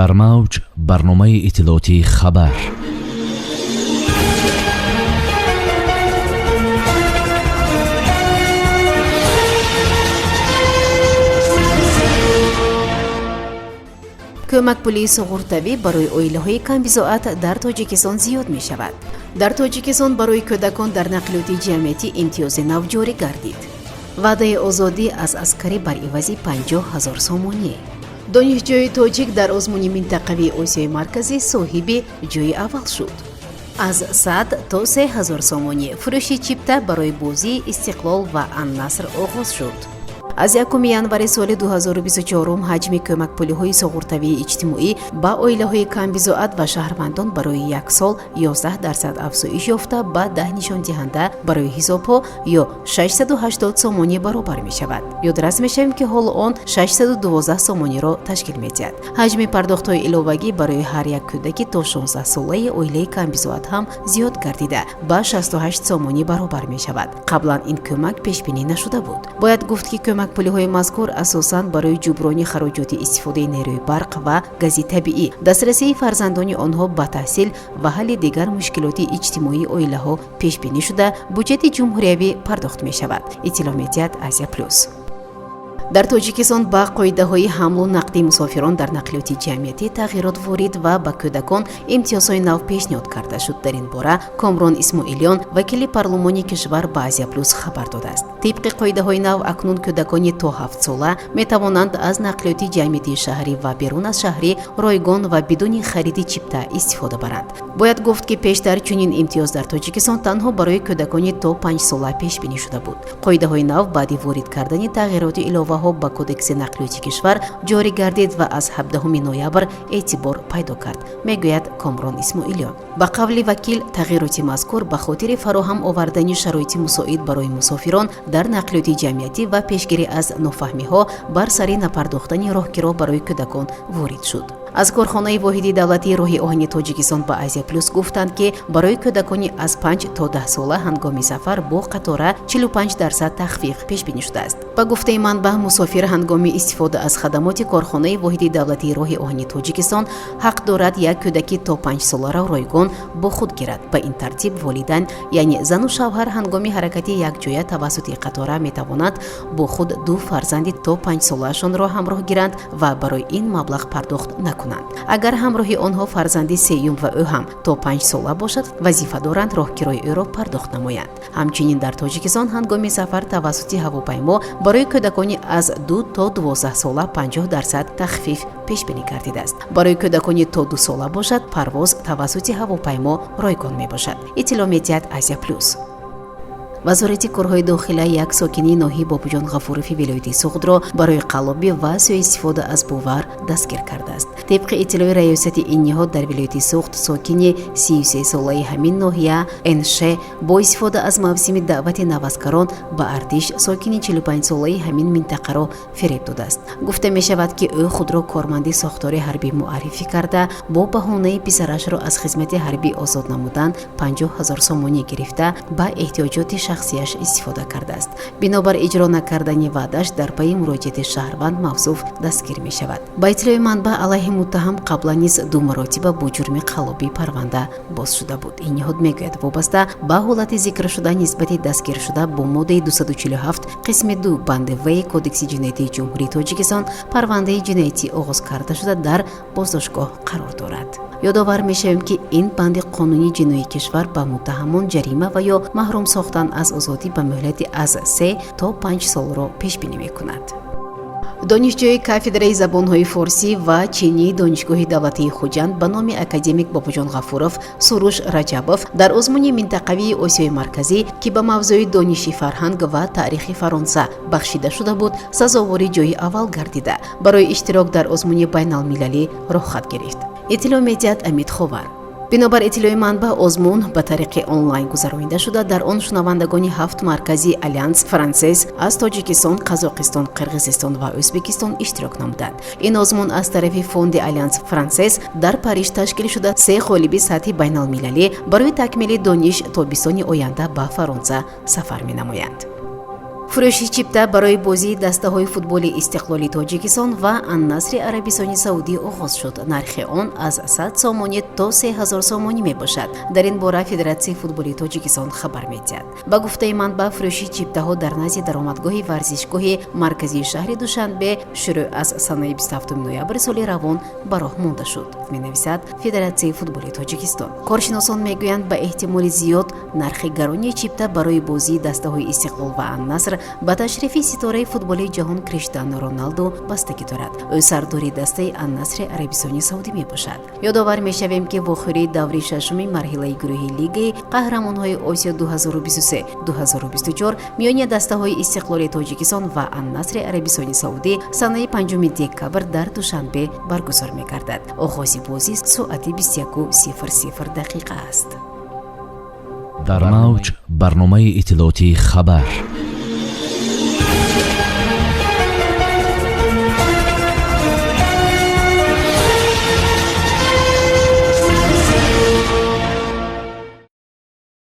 Дар мавҷ барномаи иттилоотии «Хабар». Кӯмакпулии суғуртавӣ барои оилаҳои камбизоат дар Тоҷикистон зиёд мешавад. Дар Тоҷикистон барои кӯдакон дар нақлиёти ҷамъиятӣ имтиёзи нав ҷорӣ гардид. Ваъдаи озодӣ аз аскарӣ бар ивази 50 000 сомонӣ. Донишҷӯи тоҷик дар озмуни минтақавии Осиёи Марказӣ соҳиби ҷойи аввал шуд. Аз 100 то 3000 сомонӣ фурӯши чипта барои бозии «Истиқлол» ва «Аннаср» оғоз шуд. Аз 1 январи соли 2024 ҳаҷми кӯмакпулиҳои суғуртавии иҷтимоӣ ба оилаҳои камбизоат ва шаҳрвандон барои як сол 11% афзоиш ёфта, ба 10 нишондиҳанда барои ҳисобҳо ё 680 сомонӣ баробар мешавад. Ёдрас мешавем, ки ҳоло он 612 сомониро ташкил медиҳад. Ҳаҷми пардохтҳои иловагӣ барои ҳар як кӯдаки то 16 солаи оилаи камбизоат ҳам зиёд гардида, ба 68 сомонӣ баробар мешавад. Қаблан ин кӯмак пешбинӣ нашуда буд. Бояд гуфт, ки кӯмакпулиҳои мазкур асосан барои ҷуброни хароҷоти истифодаи нерӯи барқ ва гази табиӣ, дастрасии фарзандони онҳо ба таҳсил ва ҳалли дигар мушкилоти иҷтимоии оилаҳо пешбинӣ шуда, буҷети ҷумҳуриявӣ пардохт мешавад, иттилоъ медиҳад «Азия Плюс». Дар Тоҷикистон ба қоидаҳои ҳамлу нақли мусофирон дар нақлиёти ҷамъиятӣ тағйирот ворид ва ба кӯдакон имтиёзҳои нав пешниҳод карда шуд. Дар ин бора Комрон Исмоилён, вакили парлумони кишвар, ба «Азия Плюс» хабар додааст. Тибқи қоидаҳои нав, акнун кӯдакони то 7-сола метавонанд аз нақлиёти ҷамъиятии шаҳрӣ ва берун аз шаҳрӣ ройгон ва бидуни хариди чипта истифода баранд. Бояд гуфт, ки пештар чунин имтиёз дар Тоҷикистон танҳо барои кӯдакони то 5-сола пешбинӣ шуда буд. Қоидаҳои нав баъди ворид кардани тағйироти иловаҳо ба Кодекси нақлиёти кишвар ҷорӣ гардид ва аз 17 ноябр эътибор пайдо кард, мегӯяд Комрон Исмоилён. Ба қавли вакил, тағйироти мазкур ба хотири фароҳам овардани шароити мусоид барои мусофирон дар нақлиёти ҷамъиятӣ ва пешгирӣ аз нофаҳмиҳо бар сари напардохтани роҳкиро барои кӯдакон ворид шуд. Аз корхонаи воҳиди давлатии роҳи оҳани Тоҷикистон ба «Азия Плюс» гуфтанд, ки барои кӯдакони аз 5 то 10 сола ҳангоми сафар бо қатора 45% тахфиф пешбинӣ шудааст. Ба гуфтаи манбаъ, мусофир ҳангоми истифода аз хадамоти корхонаи воҳиди давлатии роҳи оҳани Тоҷикистон ҳақ дорад як кӯдаки то 5 соларо ройгон бо худ гирад. Ба ин тартиб, волидайн, яъне зану шавҳар, ҳангоми ҳаракати якҷоя тавассути қатора метавонанд бо худ ду фарзанди то 5 солаашонро ҳамроҳ гиранд ва барои ин маблағ пардохт накунанд. Агар ҳамроҳи онҳо фарзанди сеюм ва ӯ ҳам то 5 сола бошад, вазифа доранд роҳкирои ӯро пардохт намоянд. Ҳамчунин дар Тоҷикистон ҳангоми сафар тавассути ҳавопаймо барои кӯдакони аз 2 то 12 сола 50% тахфиф пешбинӣ гардидааст. Барои кӯдакони то 2 сола бошад, парвоз тавассути ҳавопаймо ройгон мебошад, иттилоъ медиҳад «Азия Плюс». Вазорати корҳои дохила як сокини ноҳияи Бобоҷон Ғафурови вилояти Суғдро барои қаллобӣ ва сӯистифода аз бовар дастгир кардааст. Тибқи иттилои раёсати ин ниҳод дар вилояти Суғд, сокини 33-солаи ҳамин ноҳия НШ бо истифода аз мавсими даъвати наваскарон ба артиш сокини 45-солаи ҳамин минтақаро фиреб додааст. Гуфта мешавад, ки ӯ худро корманди сохтори ҳарбӣ муаррифӣ карда, бо баҳонаи писарашро аз хизмати ҳарбӣ озод намудан 50 000 сомонӣ гирифта, ба эҳтиёҷоти шахсияш истифода кардааст. Бинобар иҷро накардани ваъдаш, дар пайи муроҷиати шаҳрванд мавсуф дастгир мешавад. Ба иттилои манбаъ, алайҳи муттаҳам қаблан низ ду маротиба бо ҷурми қаллобӣ парванда боз шуда буд. Ин ниҳод мегӯяд, вобаста ба ҳолати зикршуда нисбати дастгиршуда бо моддаи 247 қисми 2 банди В Кодекси ҷиноятии Ҷумҳурии Тоҷикистон парвандаи ҷиноятӣ оғоз карда шуда, дар боздоштгоҳ қарор дорад. Ёдовар мешавем, ки ин банди қонуни ҷиноии кишвар ба муттаҳамон ҷарима ва ё маҳрум сохтан аз озодӣ ба муҳлати аз 3 то 5 солро пешбинӣ мекунад. Донишҷӯи кафедраи забонҳои форсӣ ва чинии Донишгоҳи давлатии Хуҷанд ба номи академик Бобоҷон Ғафуров Суруш Раҷабов дар озмуни минтақавии Осиёи Марказӣ, ки ба мавзӯи дониши фарҳанг ва таърихи Фаронса бахшида шуда буд, сазовори ҷои аввал гардида, барои иштирок дар озмуни байналмилалӣ роҳхат гирифт, иттилоъ медиҳад «Амид Ховар». Бинобар иттилои манбаъ, озмун ба тариқи онлайн гузаронида шуда, дар он шунавандагони ҳафт маркази Альянс Франсез аз Тоҷикистон, Қазоқистон, Қирғизистон ва Ӯзбекистон иштирок намуданд. Ин озмун аз тарафи фонди Альянс Франсез дар Париж ташкил шуда, се ғолиби сатҳи байналмилалӣ барои такмили дониш тобистони оянда ба Фаронса сафар менамоянд. Фурӯши чипта барои бозии дастаҳои футболи Истиқлоли Тоҷикистон ва Аннасри Арабистони Саудӣ оғоз шуд. Нархи он аз 100 сомонӣ то 3000 сомонӣ мебошад. Дар ин бора Федератсияи футболи Тоҷикистон хабар медиҳад. Ба гуфтаи манбаъ, фурӯши чиптаҳо дар назди даромадгоҳи варзишгоҳи марказии шаҳри Душанбе шурӯъ аз санаи 27 ноябри соли равон ба роҳ монда шуд, менависад Федератсияи футболи Тоҷикистон. Коршиносон мегӯянд, ба эҳтимоли зиёд нархи гарони чипта барои бозии дастаҳои Истиқлол ва Аннаср ба ташрифи ситораи футболи ҷаҳон Криштиану Роналду бастагӣ дорад. Ӯ сардори дастаи Аннасри Арабистони Саудӣ мебошад. Ёдовар мешавем, ки вохӯрии даври шашуми марҳилаи гурӯҳи Лигаи қаҳрамонҳои Осиё 2023-2024 миёни дастаҳои Истиқлоли Тоҷикистон ва Аннасри Арабистони Саудӣ санаи 5 декабр дар Душанбе баргузор мегардад. Оғози бозӣ соати 21:00 дақиқа аст. Дар мавҷ барномаи иттилоотии «Хабар».